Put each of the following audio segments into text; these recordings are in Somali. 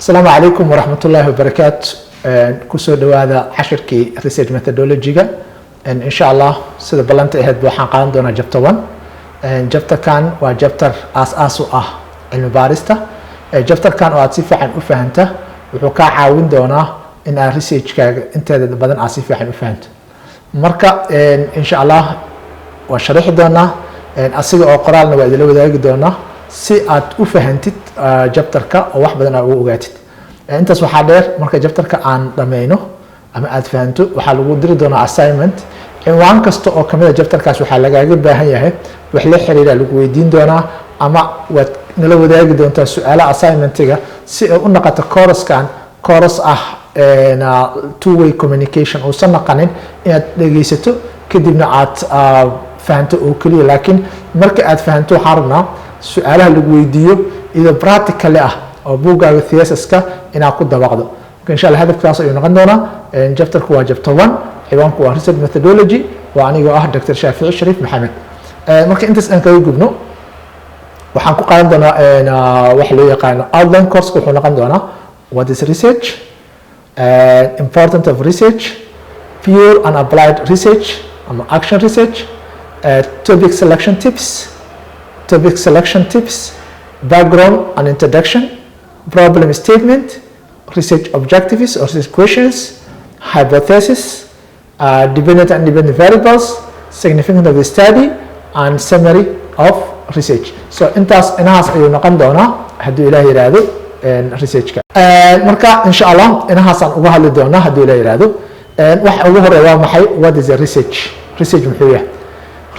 Asalaamu calaykum waraxmatullaahi wabarakaatu. Kusoo dhawaada cashirkii research methodology-ga. Insha Allah, sida ballanta ahayd waxaan qaadan doonaa chapter one. Chapterkan waa chapter aas-aas u ah cilmi baarista. Chapterkan oo aad si fiican u fahanta wuxuu kaa caawin doonaa in aad researchkaaga inteeda badan aad si fiican u fahanto. Marka insha Allah waa sharixi doonaa, asiga oo qoraalna waa idila wadaagi doonaa si aad u fahantid chapterka oo wax badan aad ugu ogaatid. Intaas waxaa dheer, marka chapterka aan dhameyno ama aad fahanto, waxaa lagu diri doonaa assignment. Cinwaan kasta oo kamid a chapterkaas waxaa lagaaga baahan yahay wax la xiriira lagu weydiin doonaa ama waad nala wadaagi doontaa su-aalaha assignmentiga, si ay u noqoto coursekan course ah two way communication, uusan naqanin inaad dhegeysato kadibna aad fahanto oo keliya. Laakiin marka aad fahanto, waxaan rabnaa su-aalaha lagu weydiiyo iyadoo practically ah oo buuggaaga thesiska inaad ku dabaqdo. Marka insha Allah hadafkaas ayuu noqon doonaa. Chapterku waa chapter one, ciwaanku waa research methodology, waa anigoo ah Dr. Shaafici Shariif Maxamed. Marka intaas aan kaga gudno, waxaan ku qaadan doonaa waxa loo yaqaano outline. Course wuxuu noqon doonaa: what is research, important of research, pure and applied research ama action research, topic selection tips, topic selection tips, background and introduction, problem statement, research objectives or research questions, hypothesis, dependent and independent variables, significance of the study, and summary of research. So intaas inahaas ayuu noqon doonaa hadduu Ilaah yiraahdo researchka. Marka insha Allah inahaasaan uga hadli doonaa hadduu Ilaah yiraahdo. Waxa ugu horeeya waa maxay? What is a research? Research muxuu yahay?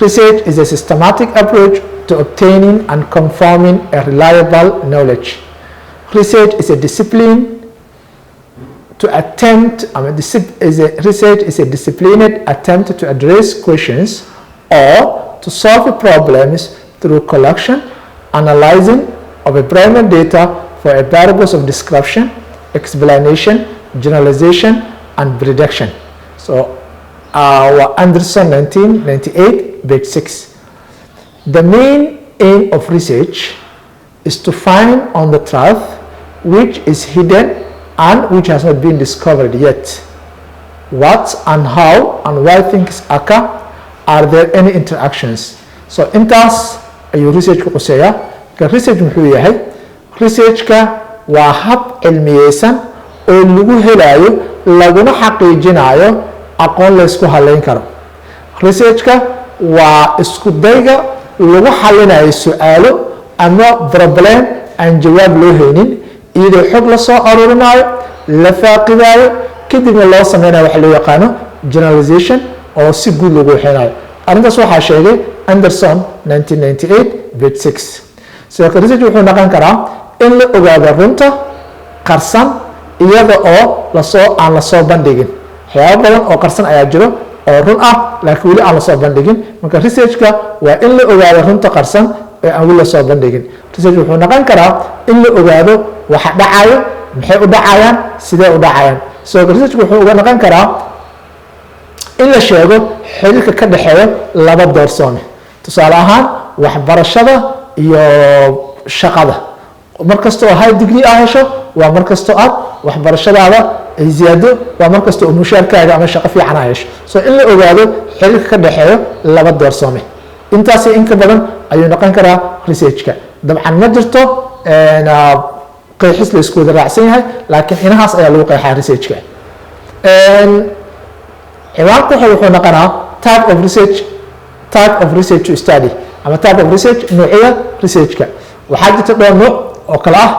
Research is a systematic approach to obtaining and confirming a reliable knowledge. Research is a discipline to attempt, I mean, is a, research is a disciplined attempt to address questions or to solve problems through collection, analyzing of a primary data for a purpose of description, explanation, generalization, and prediction. So, Anderson 1998, page 6. The main aim of research is to find on the truth which is hidden and which has not been discovered yet. What and how and why things occur, are there any interactions? So intaas ayuu researchku quseeyaa. Ka research muxuu yahay? Researchka waa hab cilmiyeysan oo lagu helayo laguna xaqiijinayo aqoon laysku halayn karo. Researchka waa isku dayga lagu xalinayo su-aalo ama problem aan jawaab loo haynin, iyadoo xog la soo aruurinayo, la faaqidaayo, kadibna loo sameynayo waxa loo yaqaano generalization oo si guud lagu waxeynayo. Arrintaas waxaa sheegay Anderson 1998, page 6. Sidoo kale research wuxuu noqon karaa in la ogaado runta qarsan iyada oo lasoo aan lasoo bandhigin. Waxyaabo badan oo qarsan ayaa jiro oo run ah, laakiin weli aan lasoo bandhigin. Marka researchka waa in la ogaado runta qarsan ee aan weli lasoo bandhigin. Research wuxuu noqon karaa in la ogaado waxa dhacayo, maxay u dhacayaan, sidee u dhacayaan. Sidoo kale researchku wuxuu uga noqon karaa in la sheego xiriirka ka dhexeeyo laba doorsoome, tusaale ahaan waxbarashada iyo shaqada. Mar kasta oo high degree aa hesho, waa mar kastoo aad waxbarashadaada ay ziyaado, waa mar kasta oo mushaarkaaga ama shaqo fiican aa hesho. So in la ogaado xiriirka ka dhexeeyo laba doorsoome, intaasi in ka badan ayuu noqon karaa researchka. Dabcan ma jirto qeexis la isku wada raacsan yahay, laakiin inahaas ayaa lagu qeexaa researchka. Ciwaanka wuxuu noqonaa type of research, type of research to study ama type of research, noocyada researchka. Waxaa jirta dhowr nooc oo kale ah: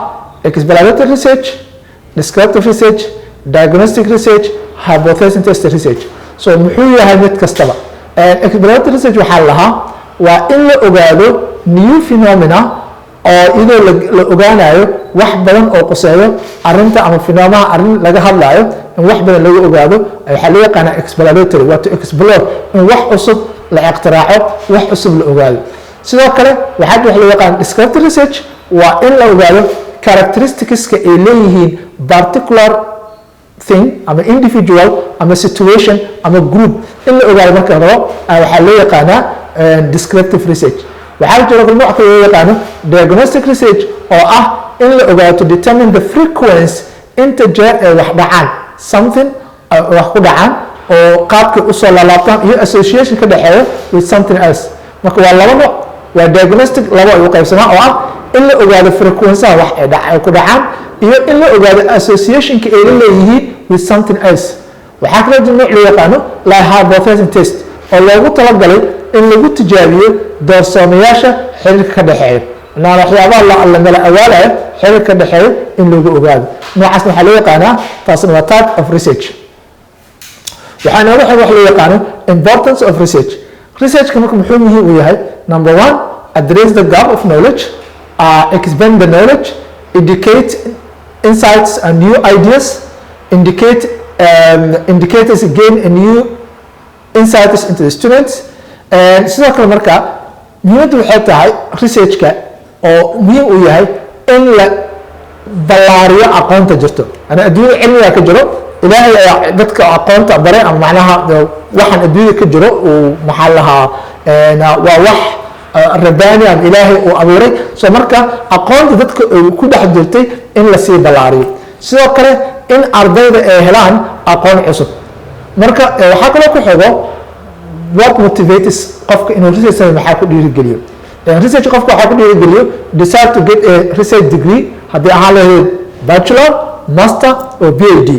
exploratory research, descriptive research, diagnostic research, hypothesis test research. So muxuu yahay mid kastaba? Exploratory research waxaa la lahaa waa in la ogaado new phenomena oo iyadoo la ogaanayo wax badan oo quseeyo arrinta ama phenomenaha arrin laga hadlayo. In wax badan laga ogaado waxaa loo yaqaanaa exploratory, waa to explore, in wax cusub la iqtiraaco, wax cusub la ogaado. Sidoo kale waxaa wax loo yaqaana descriptive research, waa in la ogaado characteristicska ay leeyihiin particular thing ama individual ama situation ama group. In la ogaado marka la rabo waxaa loo yaqaanaa descriptive research. Waxaa jira nooc kale loo yaqaano diagnostic research oo ah In la ogaato determine the frequency, inta jeer ee wax dhacaan, something wax ku dhacaan oo qaabkay usoo laalaabtaan iyo association ka dhexeeyo with something else. Marka waa laba nooc, waa diagnostic laba ay u qaybsamaan, oo ah in la ogaado frequency-ha wax ay ku dhacaan iyo in la ogaado associationka ay la leeyihiin with something else. Waxaa kaloo jira nooc loo yaqaano hypothesis test, oo loogu talagalay in lagu tijaabiyo doorsoomayaasha xiriirka ka dhexeeya, naan waxyaabaha la mala awaalayo xiriirka ka dhexeeyo in lagu ogaado. Noocaasna waxaa loo yaqaanaa, taasna waa type of research. Waxaa nooga xig wax loo yaqaano importance of research. Researchka marka muxuu muhiim u yahay? Number one, address the gap of knowledge, expand the knowledge, educate insights and new ideas, indicate indicators gain a new insights into the students. And sidoo kale marka muhiimaddu waxay tahay researchka oo muhiim u yahay in la ballaariyo aqoonta jirto. Ana adduunyada cilmiga ka jiro, Ilaahay ayaa dadka aqoonta baray, ama macnaha waxaan adduunyada ka jiro uu maxaa lahaa, waa wax rabbaani ama Ilaahay uu abuuray. So marka aqoonta dadka ay ku dhex jirtay in lasii ballaariyo, sidoo kale in ardayda ay helaan aqoon cusub. Marka waxaa kaloo ku xigo what motivates qofka inuu research sameeyo. Maxaa ku dhiirigeliyo research qofka? Waxaa ku dhiirigeliyo desire to get a research degree, haddii ahaan lahayd bachelor, master or PhD,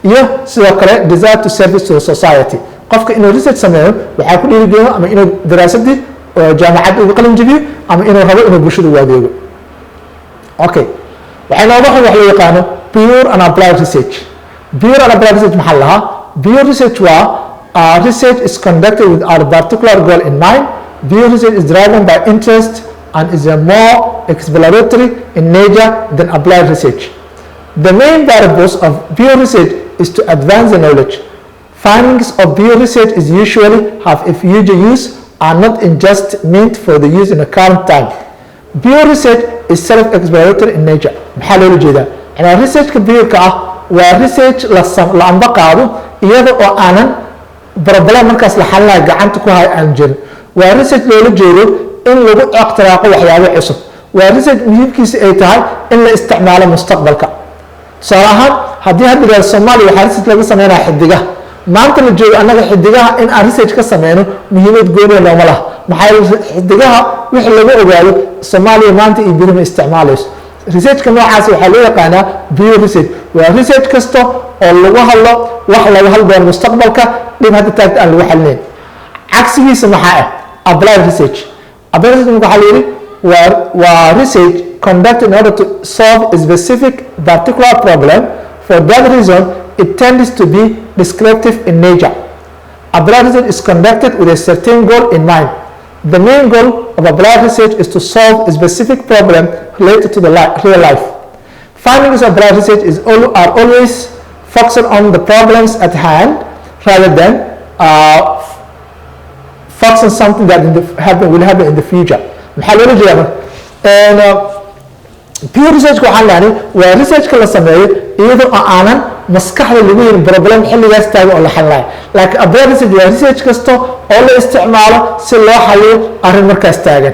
iyo sidoo kale desire to service to the society. Qofka inuu research sameeyo waxaa ku dhiirigeliyo ama inuu daraasadii oo jaamacad uga qalin jabiyo ama inuu rabo inuu bulshada u adeego. Okay, waxay nooga xig wax loo yaqaano pure and applied research. Pure and applied research maxaa la lahaa? Pure research waa research is conducted without a particular goal in mind. Pure research is driven by interest and is a more exploratory in nature than applied research. The main purpose of pure research is to advance the knowledge. Findings of pure research is usually have a future use are not in just meant for the use in the current time. Pure research is self-exploratory in nature. Maxaa loola jeedaa? Yani researchka pure-ka ah waa research la amba qaado iyada oo aanan problem markaas la xalinayo gacanta ku hayo aan jirin. Waa research loola jeedo in lagu iqtiraaqo waxyaabo cusub. Waa research muhiimkiisa ay tahay in la isticmaalo mustaqbalka. Tusaale ahaan, haddii hadda yidhahdo Soomaaliya waxaa research laga sameynaya xidigaha, maanta la joogo annaga xidigaha in aan research ka sameyno muhiimad gooniya looma laha. Maxaa yeele xidigaha wixii lagu ogaado Soomaaliya maanta iyo beri ma isticmaalayso. Researchka noocaas waxaa loo yaqaanaa pure research. Waa research kasta oo lagu hadlo wax laga hadli doono mustaqbalka, dhib hadda taagta aan lagu xalinayn. Cagsigiisa maxaa ah? Applied research. Applied research waxaa la yidhi waa research conducted in order to solve a specific particular problem. For that reason, it tends to be descriptive in nature. Applied research is conducted with a certain goal in mind. The main goal of applied research is to solve a specific problem related to the real life. Findings of applied research are always focused on the problems at hand rather than focus on something that in the happen, will happen in the future. Maxaa loola jeedaa marka? Pure research waxaan lehnay waa researchka la sameeyo iyadoo oo aanan maskaxda lagu yerin problem xilligaas taagan oo la xalinayo, laakiin applied research waa research kasta oo la isticmaalo si loo xaliyo arrin markaas taagan.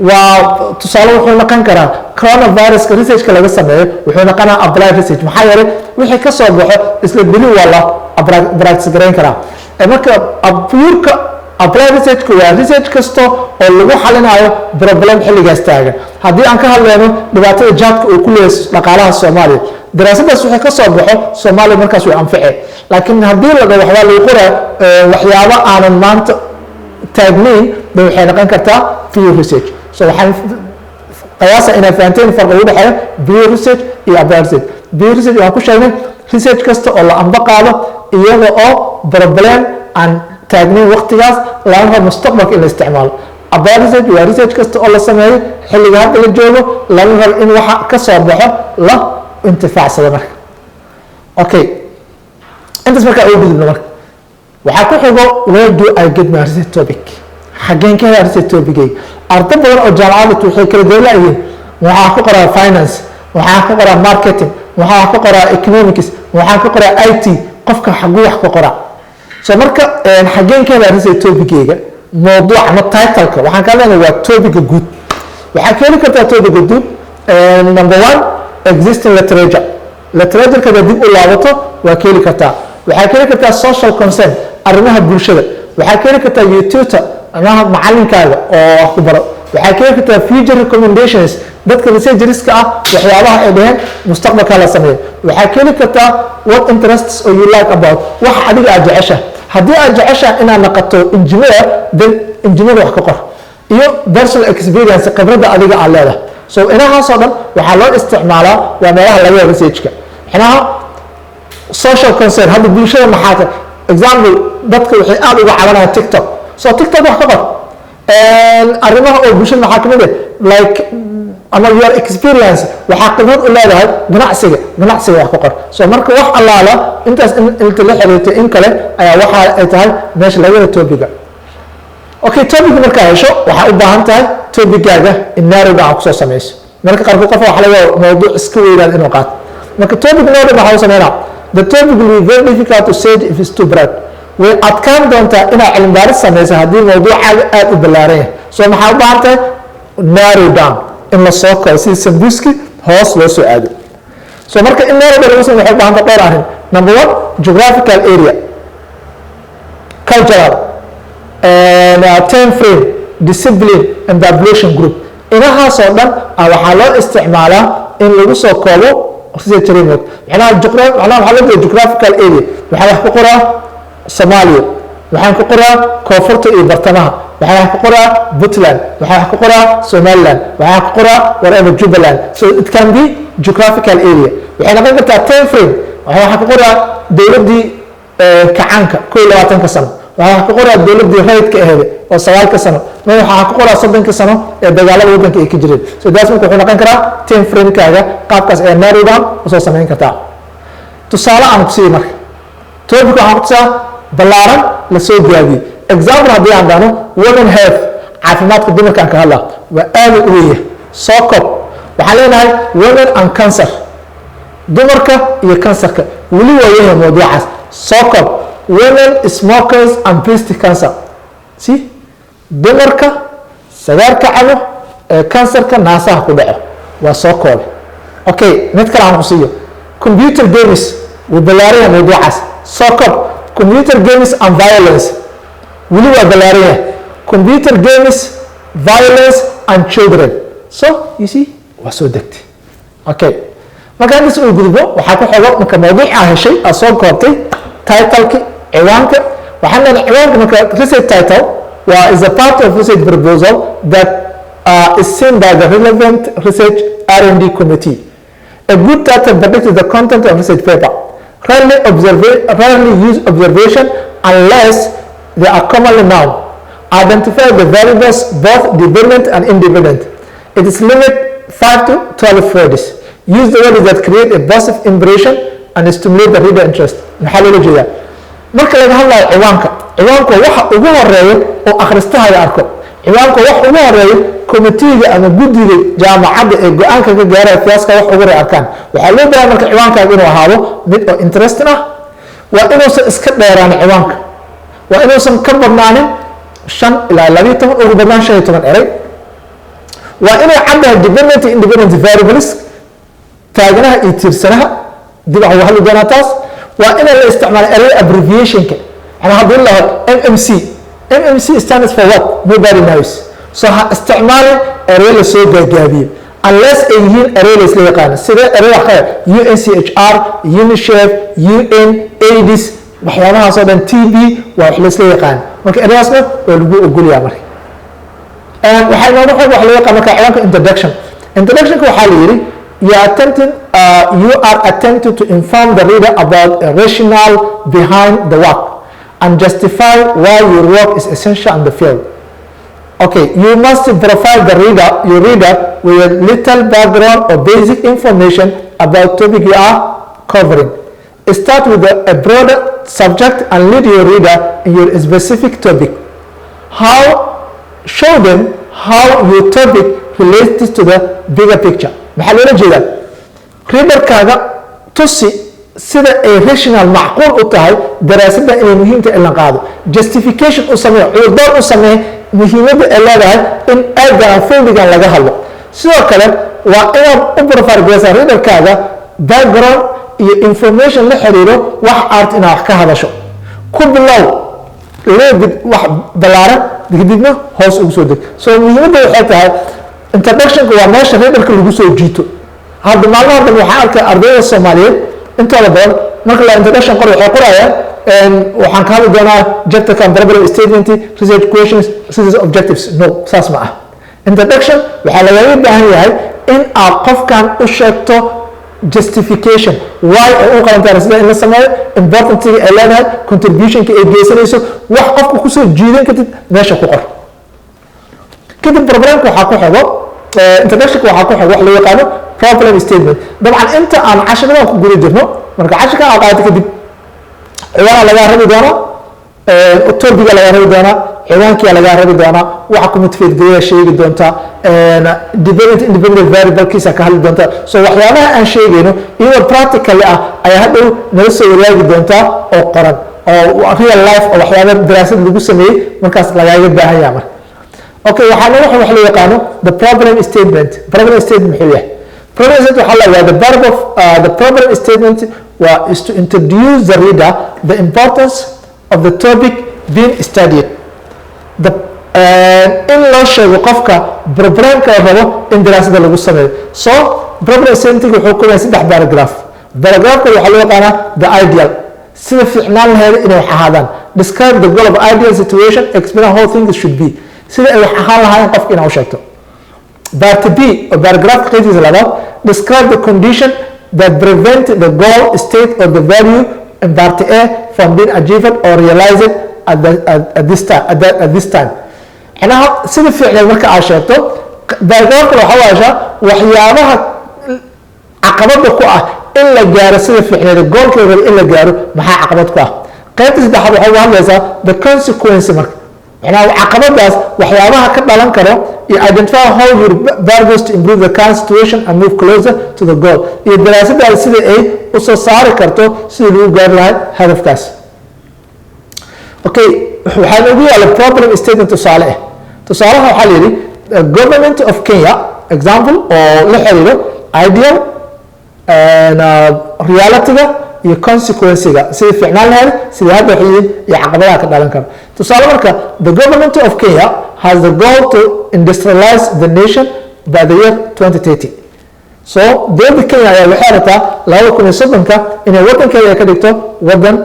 Waa tusaale, wuxuu noqon karaa coronaviruska researchka laga sameeyo wuxuu noqonaa applied research, maxaa yeelay wixii ka soo baxo isla beri waa la practice garayn karaa. Marka pureka applied researchka waa research kasta oo lagu xalinayo problem xilligaas taagan. Haddii aan ka hadlayno dhibaatada jaadka uu ku leeyahay dhaqaalaha Soomaaliya, daraasadaas wixii ka soo baxo Soomaaliya markaas way anficee. Laakiin haddii la dhaho waxbaa lagu qoraa waxyaabo aanan maanta taagnayn ba, waxay noqon kartaa pure research. So waxaan qiyaasa inaad fahanteen farqa u dhexeeya pure research iyo applied research. Pure research waxaan ku sheegnay research kasta oo la amba qaado iyada oo problem aan taagnayn waqtigaas, lana rabo mustaqbalka in la isticmaalo. Applied research waa research kasta oo la sameeyo xilliga hadda la joogo, lana rabo in waxa ka soo baxo la intifaacsado. Marka okay, intaas markaa ugu gudubno, marka waxaa ku xigo: where do I get my research topic? Xageen ka helaa research topicay? Ardo badan oo jaamacadda waxay kala doolayihiin: waxaa ku qoraa finance, waxaa ku qoraa marketing, waxaa ku qoraa economics, waxaa ku qoraa IT. Qofka xaguu wax ku qoraa? So marka xageen ka helaa research topicayga? Mawduuc ama titleka waxaan ka leenahay waa topica guud. Waxaa ka heli kartaa topica guud Number one, existing literature. Literatureka dib u laabato waa ka heli kartaa. Waxaa ka heli kartaa social concern, arrimaha bulshada. Waxaa ka heli kartaa your tutor amaha macalinkaaga oo wax ku baro. Waxaa ka heli kartaa future recommendations, dadka researcherska ah waxyaabaha ay dhaheen mustaqbalka la sameeyo. Waxaa ka heli kartaa what interests or you like about wax adiga aad jecesha. Haddii aad jeceshaha inaad naqato engineer, then engineer wax ka qor, iyo personal experience, khibradda adiga aad leedahay. So inahaasoo dhan waxaa loo isticmaalaa, waa meelaha laga researchka. Macnaha social concern, hadda bulshada maxaa ka example, dadka waxay aad uga cabanayaan TikTok, so TikTok wax ka qor. Arrimaha oo bulshada maxaa kamid ah, like ama your experience, waxaa khibrad u leedahay ganacsiga, ganacsiga wax ka qor. So marka wax allaala intaas inta la xiriirtay in kale ayaa waxa ay tahay meesha laga helo topiga. Okay, topic markaa hesho, waxaa u baahan tahay topicgaaga in narrowga aan kusoo sameyso. Marka qaarkood qof waxa laga yaaba mawduuc iska weynaad inuu qaato. Marka topic narrow maxaa u sameynaa? The topic will be very difficult to say if it's too broad. Way adkaan doontaa inaad cilmi baaris sameyso haddii mawduucaaga aada u ballaaran yahay. So maxaa u baahan tahay? Narrow down, in la soo koro sida sambuuski hoos loo soo aado. So marka in narrow down lagu sameyo waxay u baahan tahay dhowr arrin. Number one, geographical area, cultural and time frame, discipline and population group. Inahaasoo dhan waxaa loo isticmaalaa in lagu soo koobo research framework. Macnaha waxaa loo jeeda geographical area. Waxaa wax ku qoraa Soomaaliya, waxaan ku qoraa koonfurta iyo bartamaha, waxaan wax ku qoraa Puntland, waxaan wax ku qoraa Somaliland, waxaan ku qoraa whatever, Jubbaland. So it can be geographical area. Waxay noqon kartaa time frame. Waxaan ku qoraa dowladdii kacaanka 21-ka sano, waxaan ku qoraa dowladdii rayidka aheyd oo 9-ka sano, ma waxaan ku qoraa 30-ka sano ee dagaalada waddanka ay ka jireen. So daas marka wuxuu noqon karaa time framekaaga. Qaabkaas ayaa narrow down usoo samayn kartaa. Tusaale aan ku siiyey, marka topic waxaan ku tusaa ballaaran la soo gaabiyey. Example, haddii aan dhahno women health, caafimaadka dumarkaan ka hadlaa, waa aada u weya. Soo kob, waxaan leenahay women and cancer, dumarka iyo kansarka. Weli waa weyn mawduucaas. Soo kob, women smokers and breast cancer. Si dumarka sagaarka cabo ee kansarka naasaha ku dhaco, waa soo koobe. Okay, mid kale aan ku siiyo, computer games. Wuu ballaaran yahay mawduucaas. Soo kob, computer games and violence. Weli waa ballaaran yahay, computer games, violence and children. So you see, waa soo degtay. Okay, marka intaas uu gudbo, waxaa ku xigo marka mawduuc aa heshay, aad soo koobtay, titleki, ciwaanka. Waxaan leenahay ciwaanka marka research title waa is a part of research proposal that is seen by the relevant research R&D committee. A good title predicts the content of research paper. Rarely use observation unless they are commonly known. Identify the variables, both dependent and independent. It is limit 5 to 12 words. Use the words that create a positive impression and stimulate the reader interest. Maxaa loola jeedaa marka laga hadlayo ciwaanka? Ciwaanku waa waxa ugu horeeyo oo akhristahaaga arko. Ciwaanku wax ugu horeeyo committeega ama guddiga jaamacadda ee go-aanka ka gaaraya fiyaaska wax ugu horeeya arkaan. Waxaa loo baahan marka ciwaankaaga inuu ahaado mid oo interesting ah. Waa inuusan iska dheeraan ciwaanka, waa inuusan ka badnaanin 5 ilaa 12, ugu badnaan 15 eray. Waa inay caddahay dependent, independent variables, taaganaha iyo tiirsanaha. Dib waxaan uga hadli doonaa taas. Waa in la isticmaalo erey abbreviationka. Macnaa haddii la dhaho MMC, MMC stands for what? Nobody knows. So ha isticmaalin erey la soo gaagaabiyey unless ay yihiin erey la isla yaqaano, sida erey wax kale, UNCHR, UNICEF, UN, AIDS, waxyaabahaas oo dhan, TB, waa wax la isla yaqaano. Marka ereygaasna waa lagu ogolyaa. Marka waxaa inooga xog wax loo yaqaan marka ciwaanka introduction. Introductionka waxaa la yidhi you are attempting to inform the reader about a rationale behind the work and justify why your work is essential in the field. Okay, you must provide your reader with a little background or basic information about topic you are covering. Start with a broader subject and lead your reader in your specific topic. How show them how your topic relates to the bigger picture. Maxaa loola jeedaa? Readerkaaga tusi sida ay rational, macquul u tahay daraasadda inay muhiim tahay in la qaado. Justification u samee, cudurdaar u samee muhiimadda ay leedahay in aaggan, fieldigan laga hadlo. Sidoo kale waa inaad u provide gareysaa readerkaaga background iyo information la xiriiro wax aad inaad wax ka hadasho. Ku bilow leegid wax ballaaran, kadibna hoos ugu soo deg. So muhiimadda waxay tahay, introductionka waa meesha readerka lagu soo jiito. Hadda maalmaha dambe waxaan arkay ardayda Soomaaliyeed intooda badan marka la introduction qor, waxay qorayaan, "Waxaan ka hadli doonaa chapterkan problem statement, research questions, research objectives." No, saas ma ah. Introduction waxaa lagaga baahan yahay in aad qofkan u sheegto justification why ay u qalantahay sida in la sameeyo, importantiga ay leedahay, contributionka ay geysanayso. Wax qofka kusoo jiidan kartid meesha ku qor. Kadib problemka waxaa ku xigo, introductionka waxaa ku xigo wax loo yaqaano problem statement. Dabcan inta aan cashiradan ku guda jirno, marka cashirka aad qaadato kadib, ciwaana lagaa rabi doonaa, topiga lagaa rabi doonaa, ciwaankiyaa lagaa rabi doonaa, waxa ku motivate gareeya sheegi doontaa, dependent, independent variablekiisa ka hadli doontaa. So waxyaabaha aan sheegayno iyadoo practically ah ayaa hadhow nala soo wadaagi doontaa oo qoran oo real life oo waxyaaba daraasad lagu sameeyey markaas lagaaga baahan yaha. Marka okay, waxaa naga wax loo yaqaano the problem statement. Problem statement muxuu yahay? Problem statement waxaa la the verb of the problem statement waa is to introduce the reader the importance of the topic being studied, the in loo sheego qofka problemka la rabo in daraasada lagu sameeyo. So problem statement wuxuu ku yahay saddex paragraph. Paragraphka waxaa loo yaqaanaa the ideal, sida fiicnaan laheyd inay wax ahaadaan. Describe the goal of ideal situation, explain how things should be, sida ay wax ahaan lahaayeen qofka inaa u sheegto. Part B oo paragraphka qaybtiisa labaad, describe the condition that prevent the goal state or the value in part A from being achieved or realized at this time, at this time. Macnaha sida fiicneed marka aad sheegto, paragraphka waxaa waashaa waxyaabaha caqabada ku ah in la gaaro sida fiicneed, goalka raba in la gaaro, maxaa caqabad ku ah. Qaybta saddexaad waxay uga hadlaysaa the consequence, marka macnaha caqabadaas waxyaabaha ka dhalan karo, iyo identify how your purpose to improve the current situation and move closer to the goal, iyo daraasadaada sida ay usoo saari karto sidii lagu gaari lahay hadafkaas. Okay, waxaa noogu yaala problem statement tusaale ah. Tusaalaha waxaa la yidhi the government of Kenya, example oo la xiriiro ideal, realityga iyo consequencega, sidai fiicnaan lahayd, sidai hadda wax yihiin iyo caqabadaha ka dhalan kara. Tusaale marka, the government of Kenya has the goal to industrialize the nation by the year 2030. So dowladda Kenya ayaa waxay rabtaa 2030-ka inay wadankeeda ka dhigto wadan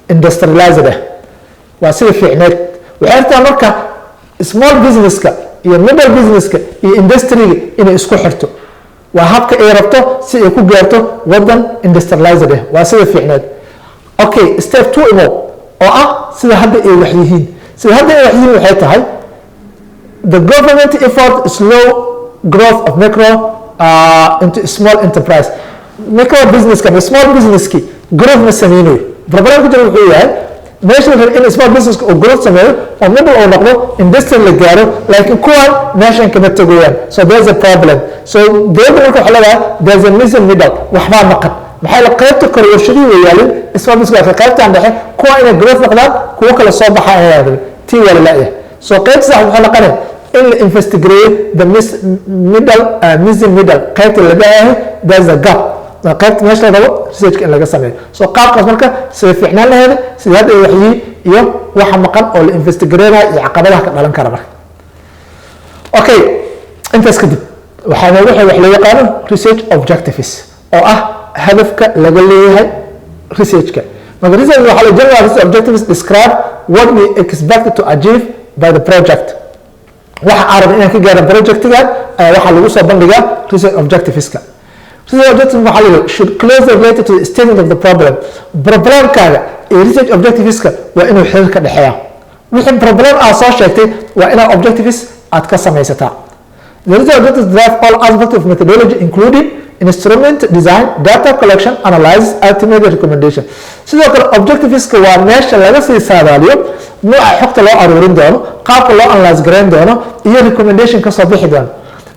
industrialized ah. Waa sida fiicneed. Waxay rabtaa marka small businesska iyo middle businesska iyo industryga inay isku xirto. Waa habka ay rabto si ay ku gaarto wadan industrialized ah. Waa sida fiicneed. Okay, step two imo oo ah sida hadda ay wax yihiin. Sida hadda ay wax yihiin waxay tahay the government effort slow growth of micro into small enterprise. Micro businesska ama small businesski growth ma sameynayo. Problemka jira wuxuu yahay meesha la rabo in small businesska uu growth sameeyo oo middle uu noqdo, industry la gaaro, laakiin kuwan meeshan kama tegoyaan. So there's a problem. So dowladda marka waxaa leedahay there's a missing middle, waxbaa maqan. Maxaa la qaybta kore warshadihii way yaalin, small business, qaybtan dhexe kuwa inay growth noqdaan, kuwo kale soo baxaa ayaa rabay, tii waa la la'yahay. So qaybta sax wuxuu noqonaya in la investigareeyo the middle, missing middle, qaybta la leeyahay there's a gap, qaybta meesha la rabo researchka in laga sameeyo. So qaabkaas marka sida fiicnaan laheeda, sida hadda ay waxyihiin iyo waxa maqan oo la investigareynayo iyo caqabadaha ka dhalan kara. Marka okay, intaas kadib waxaa noogu wax loo yaqaano research objectives, oo ah hadafka laga leeyahay researchka. Marka research waxaa la general research objectives describe what we expect to achieve by the project. Waxa aan rabno inaan ka gaarno projectigan ayaa waxaa lagu soo bandhigaa research objectiveska. Research objective waxaa la yidhi should closely related to the statement of the problem. Problemkaaga iyo research objectiveska waa inuu xiriir ka dhexeeya. Wixii problem aad soo sheegtay waa inaad objectives aad ka samaysataa. The research objectives drive all aspects of methodology, including instrument design, data collection, analysis, ultimate recommendation. Sidoo kale objectiveska waa meesha laga sii saadaaliyo nooca xogta loo aruurin doono, qaabka loo analyze gareyn doono iyo recommendation kasoo bixi doono.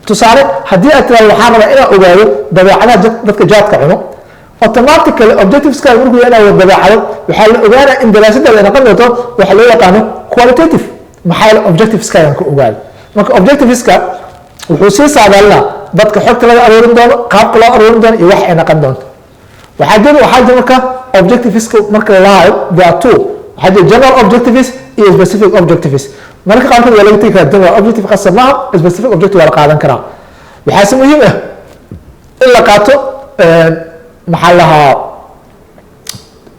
Tusaale, haddii aad tiraahdo waxaan rabaa inaan ogaado dabeecadaha dadka jaadka cuno, automatically objectiveska markuu yahay inaad dabeecado, waxaa la ogaanaya in daraasadda ay noqon doonto waxa loo yaqaano qualitative. Maxaa yeele objectiveskaagan ka ogaado. Marka objectiveska Wuxuu sii saadaalinaa dadka xogta laga aruurin doono, qaabka loo aruurin doono iyo wax ay naqon doonto. Waxaa jira marka objectiveska marka la lahayo, there are two. Waxaa jira general objectives iyo specific objectives. Marka qaarkood waa laga tegi karaa general objective, qasab maaha. Specific objective waa la qaadan karaa. Waxaase muhiim ah in la qaato, maxaa lahaa,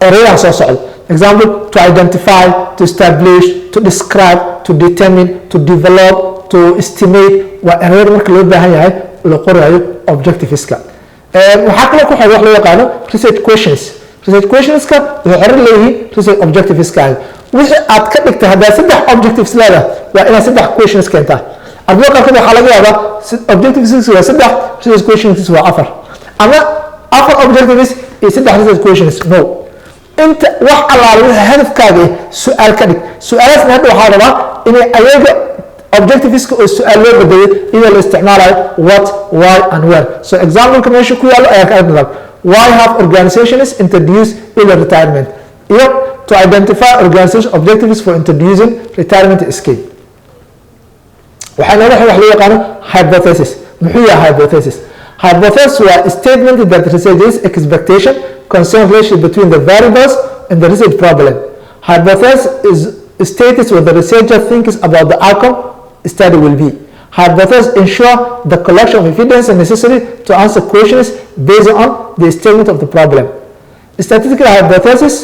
erayahan soo socda. Example, to identify, to establish, to describe, to determine, to develop, to estimate, waa erayada marka loo baahan yahay la qoraayo objectiveska. Waxaa kaloo ku xiga wax loo yaqaano research questions. Research questionska waxay xerir leeyihiin research objectiveskaaga. Wixii aad ka dhigtay, haddaad saddex objectives leedahay, waa inaad saddex questions keentaa. Ardada qaarkood waxaa laga yaabaa objectives waa saddex, research questions waa afar, ama afar objectives iyo saddex research questions. No, inta wax allaale wixii hadafkaaga eh su-aal ka dhig. Su-aalaasna hadda waxaa rabaa inay ayaga objectiveska oo su-aal loo bedelay, iyadoo la isticmaalayo what, why and where. So exampleka meesha ku yaallo ayaa ka arki: why have organizations introduced early retirement, iyo to identify organization objectives for introducing retirement scheme. Waxaa nooga wax loo yaqaano hypothesis. Muxuu yahay hypothesis? Hypothesis waa statement that researchers expectation concern relationship between the variables and the research problem. Hypothesis is states what the researcher thinks about the outcome study will be. Hypothesis ensure the collection of evidence necessary to answer questions based on the statement of the problem. Statistical hypothesis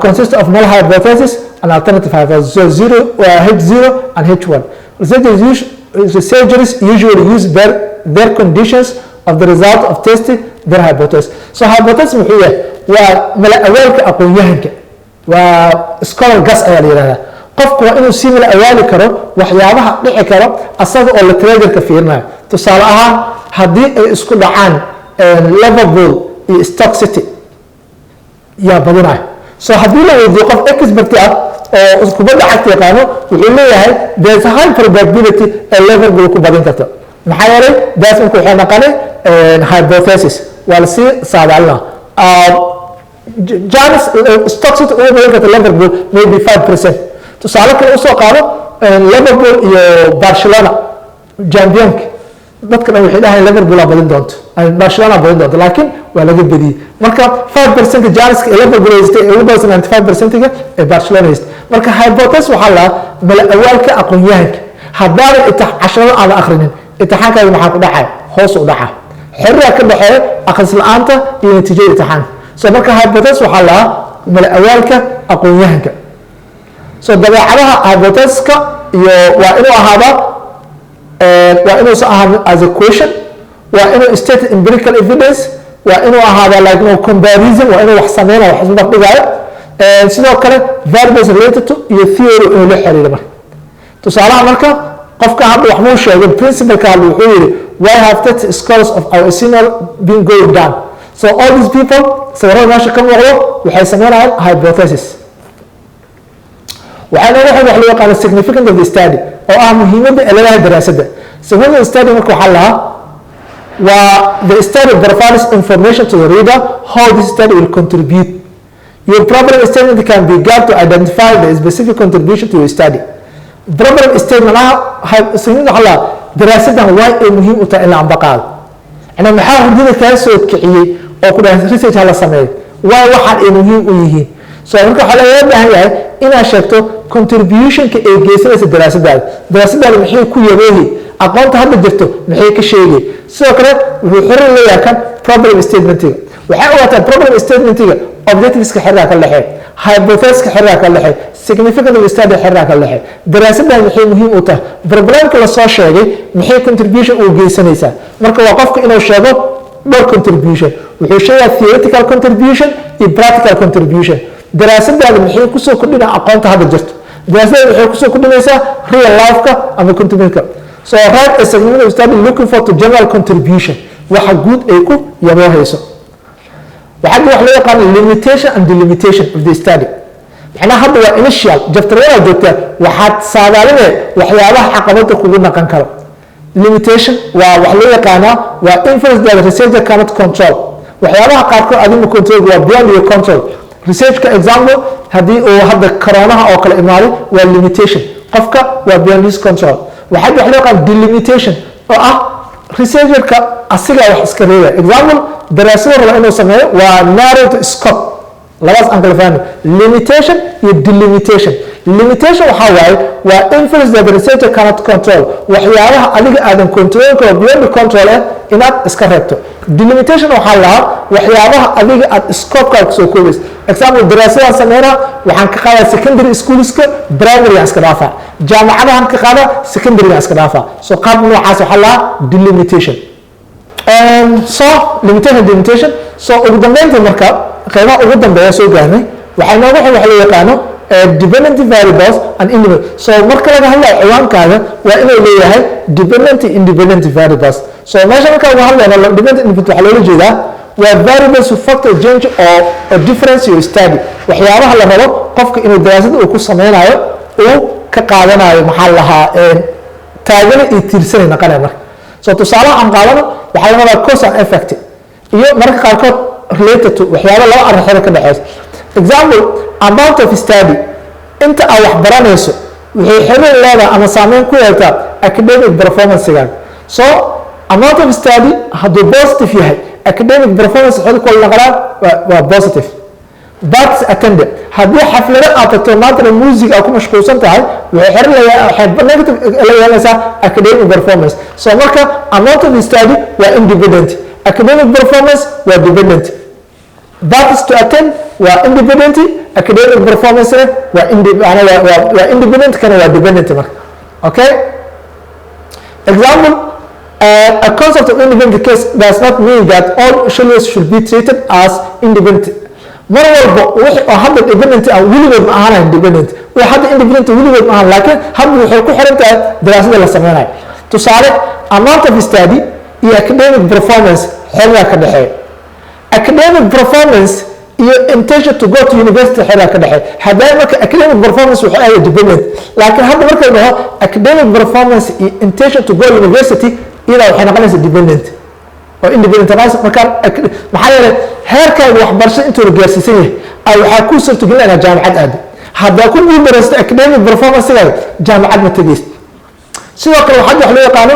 consists of null hypothesis and alternative hypothesis, so 0, H0 and H1. Researchers usually use their conditions of the result of testing their hypothesis. So hypothesis muxuu yahay? Waa mala awaalka aqoon-yahanka, waa scholar guess ayaa la yihahdaa. Qofku waa inuu sii mala awaali karo waxyaabaha dhici karo asaga oo literatureka fiirinayo. Tusaale ahaan, haddii ay isku dhacaan Liverpool iyo Stoke City, yaa badinayo? So haddii la weydiiyo qof expert ah oo kubadda cagta yaqaano, wuxuu leeyahay there's a high probability ee Liverpool ku badin karto. Maxaa yeelay, daas marka waxay naqanay hypothesis, waa lasii saadaalina. Chance Stoke City ugu badin karta Liverpool maybe 5%. Tusaale kale usoo qaado, Liverpool iyo Barcelona championka, dadka dhan waxay dhahayn Liverpool aa badin doonto, Barcelona badin doonto, laakiin waa laga badiyey. Marka 5% chanceka ee Liverpool haystay ee ugu badsan 95%-ga ee Barcelona haystay. Marka hypothesis waxaa la mala awaalka aqoon-yahanka. Haddaadan casharada aadan akhrinin, imtixaankaaga maxaa ku dhacaya? Hoos u dhaca. Xiriirka ka dhexeeya akhris la-aanta iyo natiijada imtixaanka. So marka hypothesis waxaa lahaa mala awaalka aqoon-yahanka. So dabeecadaha hypothesiska iyo waa inuu ahaadaa, waa inuusan ahaan as a question, waa inuu state empirical evidence, waa inuu ahaadaa like no comparison, waa inuu wax sameynayo, wax isbarbar dhigaayo. Sidoo kale variables related to iyo theory inuu la xiriiro. Marka tusaalaha, marka qofka hadda wax muu sheegay, principalka hadda wuxuu yidhi, "Why have 30 scores of our senior been going down?" So all these people sawirada meesha ka muuqdo waxay sameynayaan hypothesis. Waxaa nooga xig wax loo yaqaano significant of the study, oo ah muhiimadda ay leedahay daraasadda. Significant study marka waxaa lahaa waa the study provides information to the reader how this study will contribute. Your problem statement can be guide to identify the specific contribution to your study. Problem statement ah significant waxaa lahaa daraasaddan waa ay muhiim u tahay in la ambaqaado. Yani maxaa hurdada kaa soo kiciyey oo ku dhahay research hala sameeyo? Waay waxaan ay muhiim u yihiin? So marka waxaa lagaga baahan yahay inaad sheegto contributionka ay geysanaysa daraasadaada. Daraasadaada maxay ku yaboohi? Aqoonta hadda jirto maxay ka sheegay? Sidoo kale wuxuu xiriir leeyahay kan problem statementiga. Waxay ogaataa problem statementiga objectiveska xiriirka ka dhexeeya, hypothesiska xiriirka ka dhexeeya, significant of study xiriirka ka dhexeeya. Daraasadan maxay muhiim u tahay? Problemka lasoo sheegay maxay contribution uu geysanaysaa? Marka waa qofka inuu sheego dhowr contribution. Wuxuu sheegaa theoretical contribution iyo practical contribution. Daraasadaada maxay kusoo kordhinaa aqoonta hadda jirto? Daraasadaada maxay kusoo kordhinaysaa real life-ka ama contributionka? So write a significant study looking for to general contribution, waxa guud ay ku yaboohayso. Waxaa jira wax loo yaqaano limitation and delimitation of the study. Macnaha hadda waa initial chapterada joogtaa, waxaad saadaalinee waxyaabaha caqabada kugu naqan karo. Limitation waa wax loo yaqaanaa waa influence that researcher cannot control. Waxyaabaha qaarkood adigu control, waa beyond your control researchka. Example, haddii uu hadda coronaha oo kale imaaday, waa limitation, qofka waa beyond his control. Waxaa wax loo yaqaan delimitation Oo ah researcherka asigaa wax iska reebaya. Example, daraasada raba inuu sameeyo waa narrow to scope. Labadaas aan kala fahmi, limitation iyo delimitation. Limitation waxaa waaye waa influence that the researcher cannot control, waxyaabaha adiga aadan control karo, beyond the control inaad iska reebto. Delimitation waxaa lahaa waxyaabaha adiga aad scope-kaaga kusoo koobaysa. Example, daraasadaan sameynaa, waxaan ka qaadaa secondary schoolska, primary aan iska dhaafaa, jaamacadahan ka qaadaa, secondary aan iska dhaafaa. So qaab noocaas waxaa lahaa delimitation. So limitation, delimitation. So ugu dambeyntii marka qeybaha ugu dambeeya soo gaarnay, waxay nooga xig waxa loo yaqaano dependent variables and independent. So marka laga hadlayo ciwaankaaga waa inuu leeyahay dependent, independent variables. So meesha marka uga hadlayno dependent, independent, waxaa loola jeedaa waa variables who factor change or difference your study, waxyaabaha la rabo qofka inuu daraasada uu ku sameynayo uu ka qaadanayo, maxaa la lahaa, taagana iyo tiirsanay noqonaya marka. So tusaalaha aan qaadano waxaa la rabaa cause and effect iyo mararka qaarkood related to, waxyaaba laba arrin xiriir ka dhexeysa. Example, amount of study, inta aad wax baranayso, waxay xiriir leedahay ama saameyn ku yeeltaa academic performance-gaaga. So amount of study hadduu positive yahay, academic performance xiriir kula noqonaa waa positive. Parties attended, haddii xaflado aad tagto, maantana music aad ku mashquulsan tahay, waxay xiriir waxay negative la yeelanaysaa academic performance. So marka amount of study waa independent, academic performance waa dependent. Parties to attend waa independent, academic performance waa independent, kana waa dependent marka. Okay, example, a concept of independent case does not mean that all failures should be treated as independent. Mar walba wixii oo hadda dependent ah weligood ma ahaanayn dependent, wixii hadda independent weligood ma ahaan, laakiin hadda waxay ku xiran tahay daraasada la sameynayo. Tusaale, amount of study iyo academic performance xiriirka ka dhexeeya. Academic performance iyo intention to go to university xiriirka ka dhexeeya. Haddana marka academic performance wuxuu ahayd dependent, laakiin hadda marka la dhaho academic performance iyo intention to go university, iyadaa waxay noqonaysaa dependent oo independent. Markaa maxaa yeelay heerkaaga waxbarasho intuu la gaarsiisan yahay ay waxaa kuu suurtagelin inaad jaamacad aado. Haddaa ku guuldaraysto academic performance-gaaga, jaamacad ma tegeysid. Sidoo kale waxaa wax loo yaqaano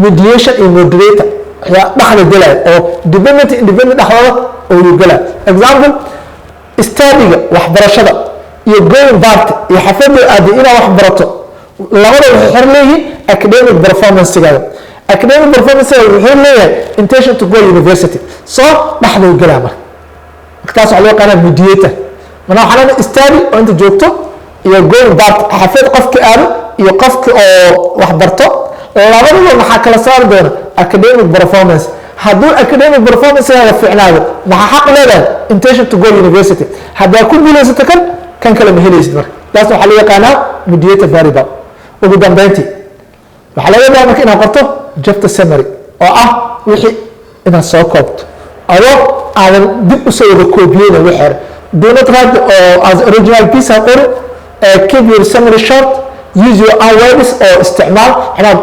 mediation iyo moderator, waxyaa dhexda gelaya oo dependent, independent dhexdooda oo gelaya. Example, studyga, waxbarashada, iyo going party iyo xaflada aaday inaad wax barato, labada waxay xor leeyihiin academic performance-gaaga. Academic performance-gaaga wuxuu leeyahay intention to go university, so dhexduu gelaa. Marka taas waxaa loo yaqaanaa mediator. Mana waxaa leedahay study oo inta joogto iyo going party, xaflad qofka aado iyo qofka oo wax barto, labadaba maxaa kala saari doona? Academic performance. Hadduu academic performance-gaaga fiicnaado, maxaa xaq leedahay? Intention to go university. Haddaa ku guulaysato kan kale ma helaysid. Marka taas waxaa loo yaqaanaa mediator variable. Ugu dambeyntii waxaa laga yaabaa marka inaad qorto chapter summary, oo ah wixii inaad soo koobto adoo aadan dib usoo wada koobiyeyna wixii hore. Do not write as original piece, ha qorin. Keep your summary short, use your own words, oo isticmaal xanaad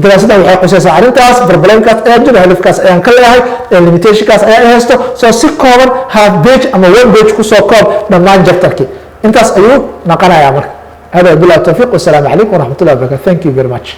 daraasadan waxay qusaysaa arrintaas, problemkaas ayaa jira, hadafkaas ayaan ka leeyahay, limitationkaas ayaa haysto. So si kooban, half page ama one page kusoo koob dhammaan chapterkii. Intaas ayuu noqonayaa marka. Hada billahi tawfiiq, wasalaamu calaykum waraxmatullahi wabarakatu. Thank you very much.